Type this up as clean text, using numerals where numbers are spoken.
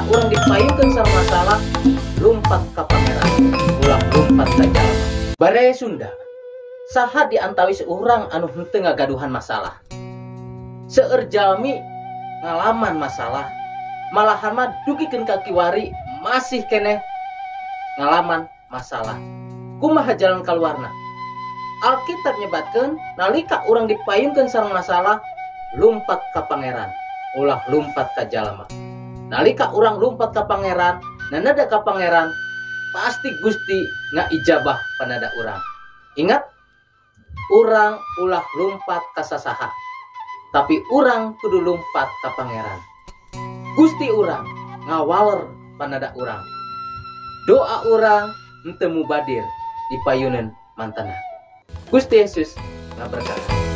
urang dipayunkeun sareng masalah, lumpat ka Pangeran, ulah lumpat ka jalma. Baraya Sunda, saha di antawis urang anu henteu ngagaduhan masalah? Seueur jalmi ngalaman masalah, malahan mah dugikeun ka kiwari masih keneh ngalaman masalah. Kumaha jalan kaluarna? Alkitab nyebatkeun nalika urang dipayunkeun sareng masalah, lumpat ka Pangeran, ulah lumpat ka jalma. Nalika urang lumpat ka Pangeran, nanada ka Pangeran, pasti Gusti ngaijabah panada urang. Ingat, urang ulah lumpat ka sasaha, tapi urang kudu lumpat ka Pangeran. Gusti urang ngawaler panada urang. Doa urang henteu mubadir dipayuneun mantena. Gusti Yesus ngaberkahan.